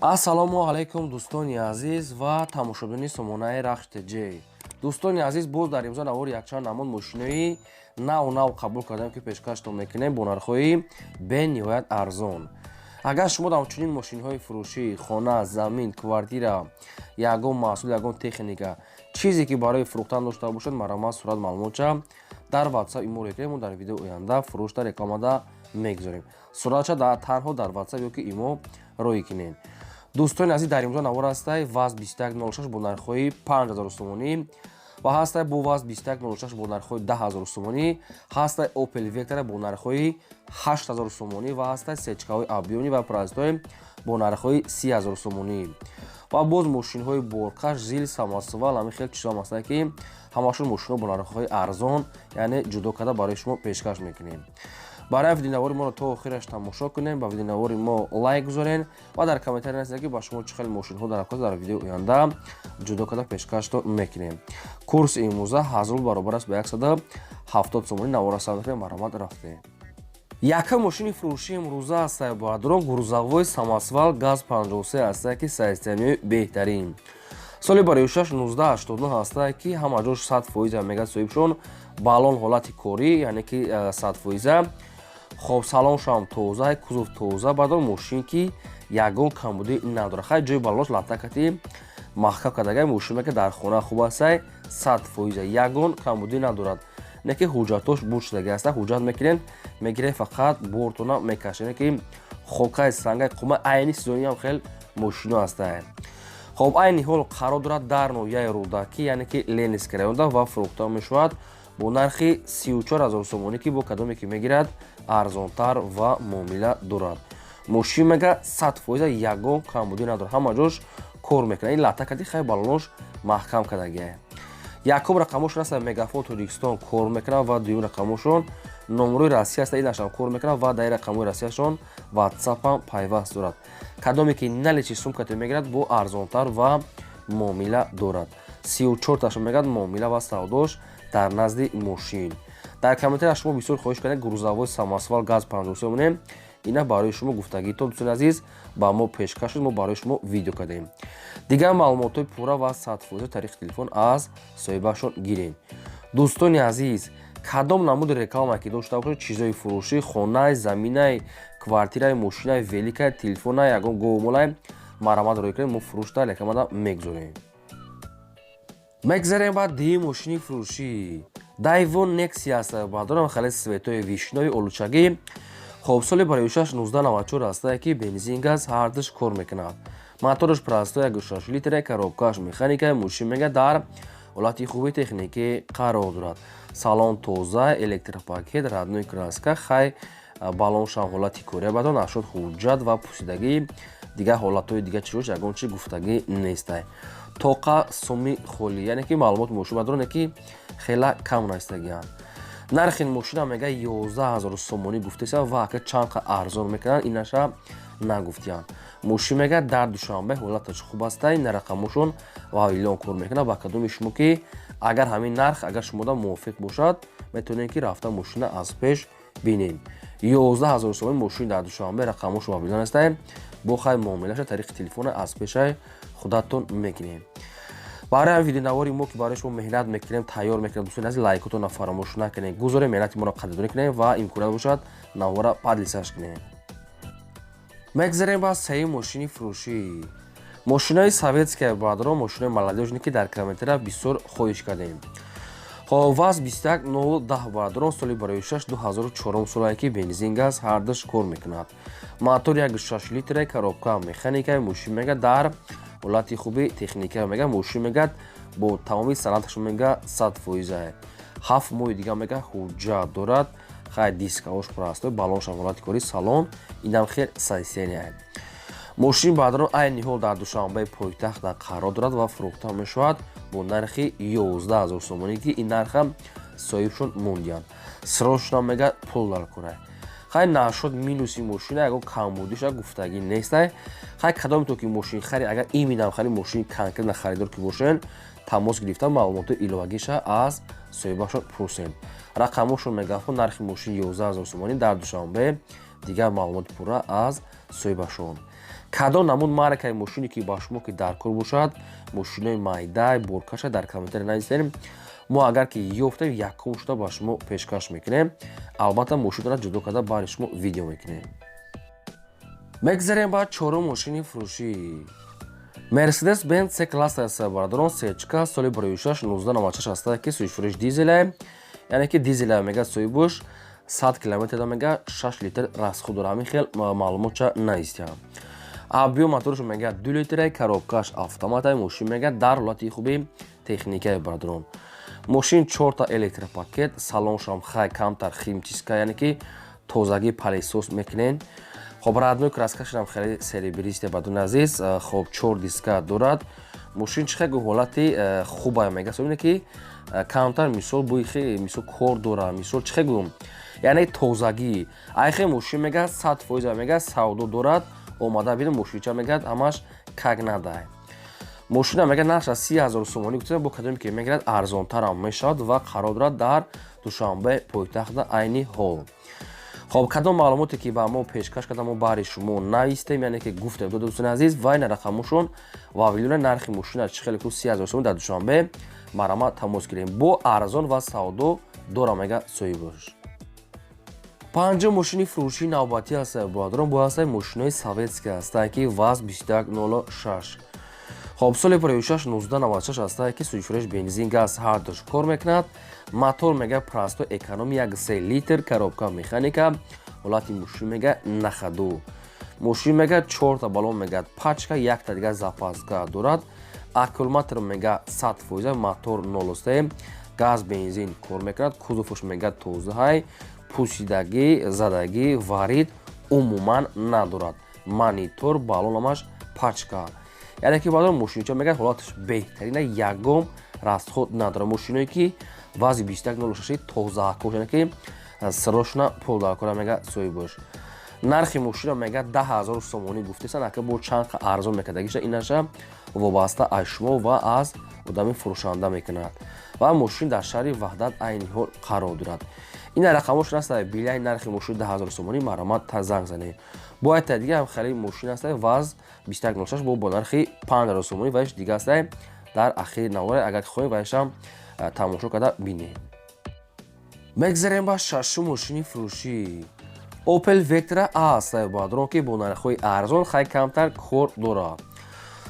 Ассалому алайкум, дӯстони азиз ва тамошобинони сомонаи Рахш ТЖ. Дӯстони азиз, боз дар имзо навори якчанд намуд мошинои нав нав қабул кардем, ки пешкаштон мекунем бо нархҳои бениҳоят арзон. Агар шумо дар чунин мошинҳои фурӯшӣ, хона, замин, квартира, ягон маҳсул, ягон техника, чизе ки барои фурӯхтан дошта бошад, марҳамат, сурат, маълумотча дар WhatsApp имо рекунем. Мо дар видеои оянда фурӯшта рекламада мегузорем. Суратча танҳо дар WhatsApp ёки имо роҳӣ кунед. Дӯстони азиз, дар имзо навор ҳастай ВАЗ 2106 бо нархҳои 5000 сомонӣ ва ҳастай бо ВАЗ 2106 бо нархҳои 10 000 сомонӣ, ҳастай Opel Vectra бо нархҳои 8000 сомонӣ ва ҳастай сечкаҳои объёмный ва простой бо нархҳои 30 000 сомонӣ ва боз мошинҳои боркаш, ЗИЛ, самосвал, ҳамин хел чизҳо ҳастанд, ки ҳамашон мошинҳо бо нархҳои арзон, яъне ҷудо карда барои шумо пешкаш мекунем. Барои видеонавори моро то охираш тамошо кунем, ба видеонавори мо лайк гузорен ва дар комментария нависед, ки ба шумо чӣ хел мошинҳо дар дар видеои оянда ҷудо карда пешкашто мекунем. Курси имрӯза 1000 рубл баробар аст ба 170 сомонӣ. Навора сар мекунем, марҳамат, рафтем. Якум мошини фурӯшии имрӯза ҳастае, бародарон, грузовой самосвал ГАЗ 53 ҳастае, ки состояние беҳтарин, соли барои 1989 ҳастае, ки ҳама ҷош 100%, мегӯяд соҳибшон. Баллон ҳолати корӣ, яъне ки 100%. Хоб, салоншам тоза, кузов тоза, баъдон мошин ки ягон камбудӣ надорад. Хай, ҷои баллош латакати маҳкам кардагай. Мошин ки дар хона хуб астай, 100%, ягон камбудӣ надорад. Не ки ҳуҷҷатош буд шудаги аста, ҳуҷҷат мекунен, мегиред, фақат бортона мекашед, ки хокаи, сангай, қума, айни сезониам хел мошино ҳастае. Хоб, айни ҳол қарор дорад дар ноҳияи Рӯдакӣ, яъне ки Ленинский районда, ва фурӯхта мешавад бо нархи 34 000 сомонӣ, ки бо кадоме ки мегирад, арзонтар ва муомила дорад. Мошин мега 100%, ягон камбудӣ надорад, ҳама ҷош кор мекунад. Ин лата кади, хай, баллонош маҳкам кардагия. Якум рақамошон аст, Мегафон Тоҷикистон кор мекунад ва дуюм рақамошон номерои Россия аст, инашам кор мекунад ва дар рақамҳои Россияшон Ватсапам пайваст дорад. Кадоме ки наличный сумкате мегирад, бо арзонтар ва муомила дорад. 34ташон мегӯяд, муомила ва савдош дар назди мошин. Дар комментария шумо бисёр хоҳиш кардед грузовой самосвал ГАЗ 53 монем. Ина барои шумо гуфтагитон, дӯстони азиз, ба мо пешкаш шуд, мо барои шумо видео кардем. Дигар маълумотҳои пурра ва 100% тариқи телефон аз соҳибашон гирем. Дӯстони азиз, кадом намуди реклама ки дошта бошед, чизои фурӯшӣ, хонаи, заминаи, квартираи, мошинаи, великаи, телефонаи, ягон говмолай, марҳамат, роҳӣ кунед, мо фурӯшта рекламада мегузорем. Мегзарем ба дуюм мошини фурӯшӣ. Дайвон Нексия аст, баъдорам, хеле цветои вишнёвый, олучагӣ. Хоб, соли барои 1994 ҳастае, ки бензин, газ ҳардуш кор мекунад. Мотораш простой, 1,6 литре, коробкааш механика. Мошин мега дар ҳолати хуби техникӣ қарор дорад. Салон тоза, электропакет, родной краска, хай, баллоншам ҳолати кория. Баъдон ашёд ҳуҷҷат ва пусидагӣ, дигар ҳолатҳои дигар чирош ягон чи гуфтагӣ нестай. Тоқа суми холӣ, яъне ки маълумоти мошин, баъдоне ки хела кам наистагианд. Нархи ин мошина мега 11 000 сомонӣ гуфтеса ва ака чанд қа арзон мекунанд, инаша нагуфтиянд. Мошин мега дар Душанбе ҳолаташ хуб астай, на рақамошон ва вилон кор мекунад. Ба кадоми шумо ки агар ҳамин нарх агар шумода мувофиқ бошад, метавонед, ки рафта мошина аз пеш бинем. 11 000 сомонӣ мошин дар Душанбе, рақамошо ва вилон астай. Бо хай, муомилаша тариқи телефона аз пешаи худатон мекунем. Барои ҳам видеонавори мо, ки барои шумо меҳнат мекунем, тайёр мекунем, дӯстони азиз, лайкотонро фаромӯш накунем, гузорем, меҳнати моро қадрдонӣ кунем ва имконият бошад, навора поделиться кунем. Мегзарем ба сеюм мошини фурӯшӣ. Мошинои советская, баъдро мошинои молодёжный, ки дар комментария бисёр хоҳиш кардем. Хоб, ВАЗ 21010, баъдро, соли барои 6 2004 солае, ки бензин, газ ҳардуш кор мекунад. Мотор 1,6 литре, коробка механика. Мошин мега дар ҳолати хуби техника. Мега мошин мегад бо тамоми санадаш, мега 100%. 7 моҳи дига мега ҳуҷҷат дорад. Хай, дискаош простой, баллоншам ҳолати кори, салон инам хел состояние. Мошин, баъдро, айни ҳол дар Душанбаи пойтахт қарор дорад ва фурӯхта мешавад бо нархи 11 000 сомонӣ, ки ин нархам соҳибшон мондиянд. Срочно мега пул дар кора. Хай, нашуд минуси мошина, ягон камбудиша гуфтагӣ нестай. Хай, кадоме ки мошин хари, агар иминам хари, мошини конкретно харидор ки бошен, тамос гирифта, маълумоти иловагиша аз соҳибашон пурсем. Рақамошон мегафон. Нархи мошин 11 000 сомонӣ дар Душанбе. Дигар маълумоти пурра аз соҳибашон. Кадом намуд маркаи мошине ки ба шумо ки дар кор бошад, мошинои майдай боркаша, дар комментария нависем. Мо агар ки ёфтем, якум шуда ба шумо пешкаш мекунем. Албатта, мошинро ҷудо карда бари шумо видео мекунем. Мегзарем ба чорум мошини фурӯшӣ. Мерседес Бенз С класс аст, бародарон, сечка, соли 2006, 1996 аста, ки сӯзишвориш дизеле, яъне ки дизеле. Мега соҳибуш 100 километрда мега 6 литр расход дора. Ҳамин хел маълумотча наистиям. Объём моторшо мега 2 литре, коробкаш автомата. Мошин мега дар ҳолати хуби техникаи, бародарон. Мошин чорта электропакет, салоншам хай камтар химчистка, яъне ки тозагӣ, пылесос мекунен. Хоб, родной краскашам хеле серебристый, бародарони азиз. Хоб, чор диска дорад мошин. Чӣ хел ҳолати хуба мега, собине ки камтар мисол бӯи мисол кор дора, мисол чӣ хел гӯм, яъне тозагӣ. Айхе мошин мега 100% мега савдо дорад. Омада бинем, мошинча мегӯяд, ҳамаш как надай. Мошина мега нархаш 30 000 сомонӣ гуфта, бо кадоме ки мегирад, арзонтарам мешавад ва қарор дорад дар Душанбе пойтахта айни ҳол. Хоб, кадом маълумоте ки ба мо пешкаш карда, мо баҳри шумо навистем, яъне ки гуфтем, дӯстони азиз. Ва ина рақамошон ва вилёна. Нархи мошина чӣ хеле ку, 30 000 сомонӣ, дар Душанбе, марҳамат, тамос гирем. Бо арзон ва савдо дора, мега соҳибош. Панҷум мошини фурӯшии навбатӣ аст, бародарон. Бо ҳастаи мошинои советский ҳастае, ки ВАЗ 2106. Хоб, соли 56, 1996 ҳастае, ки сӯзишвориш бензин, газ ҳардуш кор мекунад. Мотор мега простой, эконом, 1,3 литр, коробка механика. Ҳолати мошин мега на ходу. Мошин мега чорта баллон мега пачка, якта дигар запаска дорад. Аккумулятор мега 100%, мотор нолосте, газ, бензин кор мекунад. Кузовш мега тозаҳай, пусидагӣ, задагӣ, варид умуман надорад. Монитор, баллонамаш пачка, яъне ки баъдон мошинча мегӯяд, ҳолаташ беҳтарина, ягон расход надорад. Мошиное ки ВАЗи 2106 тозаакош, яъне ки срочно пул даркора, мега соҳибош. Нархи мошина мега 10 000 сомонӣ гуфтесан, ака бо чанд арзон мекардагиша, инаша вобаста аз шумо ва аз одами фурӯшанда мекунад. Ва мошин дар шаҳри Ваҳдат айни ҳол қарор дорад. Ин рақамошон аст билаи нархи мошин 10 000 сомонӣ, марҳамат, занг занед. Бояд та дига ҳам хеле мошин аст, ВАЗ 2106 бо нархи 5000 сомонӣ. Ваиш дига аст дар ахири навора, агар хоҳед, ваишам тамошо карда бинед. Мегзарем ба шашум мошини фурӯшӣ. Opel Vectra A аст, бародарон, ки бо нархҳои арзон, хай камтар кор дорад.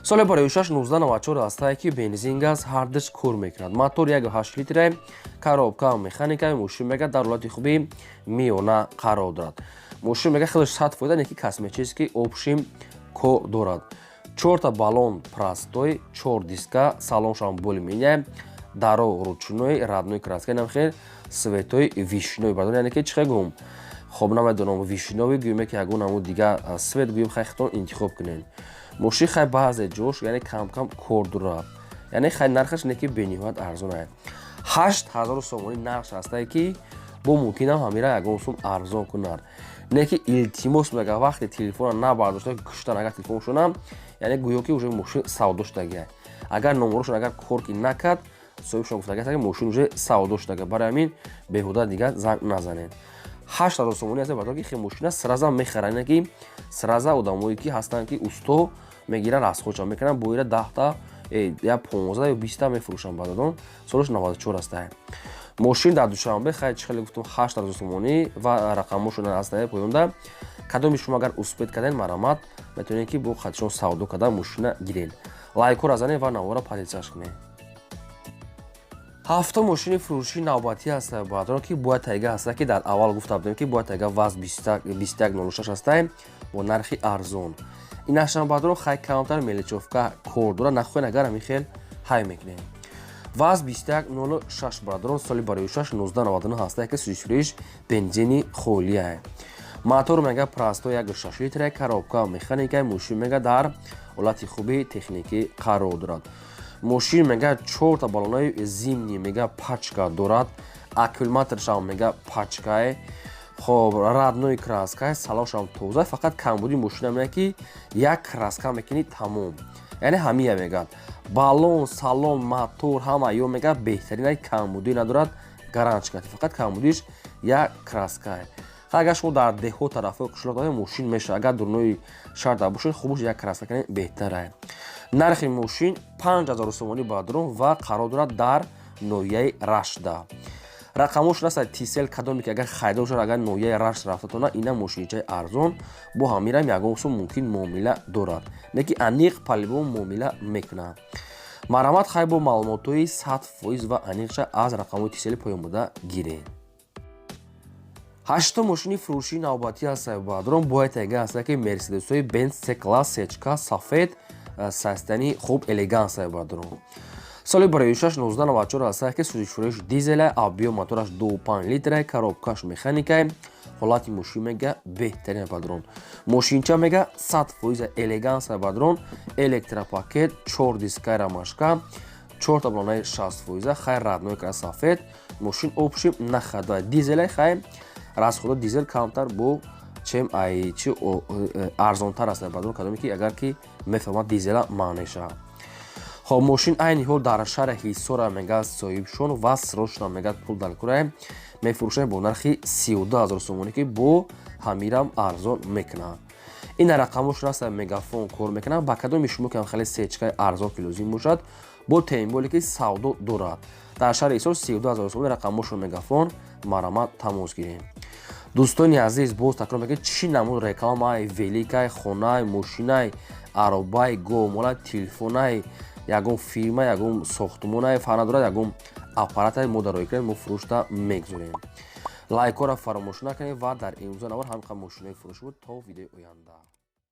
Соли 2006, 1994 ҳастае, ки бензин, газ ҳардуш кор мекунад. Мотор 1,8 литре, коробка механика. Мошин мега дар ҳолати хуби миёна қарор дорад. Мошин мега хелеш 100%, неки косметический общим кор дорад. Чорта баллон простой, чор диска, салоншам более-менее, даро ручной, родной краска, инам хел цветои вишнёвый, бардон, яъне ки чӣ хел гум, хоб, намедонам, вишнёвый гӯем, ки ягон намуд дига цвет гӯем, хай хитон интихоб кунед. Мошин хай баъзе ҷош, яъне камкам кор дорад, яъне хай нархаш не ки бениҳоят арзон ае, 8000 сомонӣ нархш ҳастае, ки бо мумкинам ҳамира ягон сум арзон кунад. Не ки илтимос, мега вақте телефона набардошта куштан, агар телефоншонам, яъне гӯё ки уже мошин савдо шудагия. Агар номерошон агар кор ки накард, соҳибшон гуфтага, ки мошин уже савдо шудага. Барои ҳамин беҳуда дигар занг назанед. 8000 сомонӣ аст, барои ки мошина сразу мехаранд, ки сразу одамое ки ҳастанд, ки усто мегиранд, расходша мекунанд, боира 10-та я 15 ё 20-та мефурӯшанд. Баъдадон солаш 94 астае. Мошин дар Душанбе, хай, чӣ хеле гуфтум, 8000 сомонӣ ва рақамошон ҳастае поёнда. Кадоми шумо агар успеть карден, марҳамат, метавонед, ки бо хатишон савдо карда мошина гиред. Лайкҳоро занед ва навора поделиться кунед. Ҳафтум мошини фурӯшии навбатӣ аст, бародарон, ки бояд тайга ҳаста, ки дар аввал гуфта будем, ки бояд тайга ВАЗ 2106 ҳастаем бо нархи арзон. Ин ашам, бародарон, хай камтар мелочёвка кор дорад, нахоҳен агар ҳамин хел ҳай мекунем. ВАЗ 2106, бародарон, соли 2006, 1999 ҳастае, ки сӯзишвориш бензини холия. Мотор мега простой, 1,6 литра, коробка механика. Мошин мега дар ҳолати хуби техникӣ қарор дорад. Мошин мега чорта баллонаи зимний мега пачка дорад, аккумуляторшам мега пачкае. Хоб, родной краска, салоншам тоза. Фақат камбуди мошина мега, ки як краска мекунӣ, тамом. Яъне ҳамия мегӯяд, баллон, салон, мотор, ҳама ё мега беҳтарина, камбудӣ надорад, гарантчика. Фақат камбудиш як краскае. Агар шумо дар деҳо, тарафҳои қишлоқ доред, мошин мешавад. Агар дурнои шаҳр бошед, хубуш як краска кунед, беҳтарае. Нархи мошин 5000 сомонӣ, бародарон, ва қарор дорад дар ноҳияи Рашда. Рақамош раста Тисел. Кадоме ки агар харидор шуд, агар ноҳияи Рашт рафтатона, ина мошинчаи арзон, бо ҳамирам ягон сум мумкин муомила дорад, не ки аниқ по-любому муомила мекунад. Марҳамат, хай, бо маълумотҳои 100% ва аниқша аз рақамҳои Тисели поён буда гиред. Ҳаштум мошини фурӯшии навбатӣ аст, бародарон. Бояд тайга аст, ки Мерседесҳои Бенз С класс, сечка, сафед, состоянии хуб, элеганс, бародарон. Соли бароишаш 1994 аст, ки сӯзишвориш дизела, объём мотораш 2,5 литра, коробкаш механика. Ҳолати мошин, мега, беҳтарин, бародарон. Мошинча, мега, 100% элеганс, бародарон. Электропакет, чор дискаи рамашка, чор таблонаи 60%. Хай, родной кара, сафед мошин, общем, нахада дизелай. Хай, расхода дизел камтар бо чем ай чи арзонтар аст, бародарон. Кадоме ки агар ки мефаҳмад дизела маънеша. Хоб, мошин айни ҳол дар шаҳри Ҳисора, мега, соҳибшон ва срочно, мега, пул дар курае. Мефурӯшад бо нархи 32 000 сомонӣ, ки бо ҳамирам арзон мекунад. Ин рақамош раста, Мегафон кор мекунад. Ба кадоми шумо ки хеле сечкаи арзон ки лозим бошад, бо темболе ки савдо дорад дар шаҳри Ҳисор, 32 000 сомонӣ, рақамошро Мегафон, марҳамат, тамос гирем. Дӯстони азиз, боз такрор мекунем: чӣ намуд рекламаи, великай, хонай, мошинай, аробаи, говмолай, телефонай, ягон фирма, ягон сохтмонай, фарқ надорад, ягон аппаратай мо дар роҳи кунем, мо фурӯшта мегузорем. Лайкҳоро фаромӯш накунед. Ва дар имрӯза навор ҳамин қадр мошинои фурӯшӣ буд. То видеои оянда.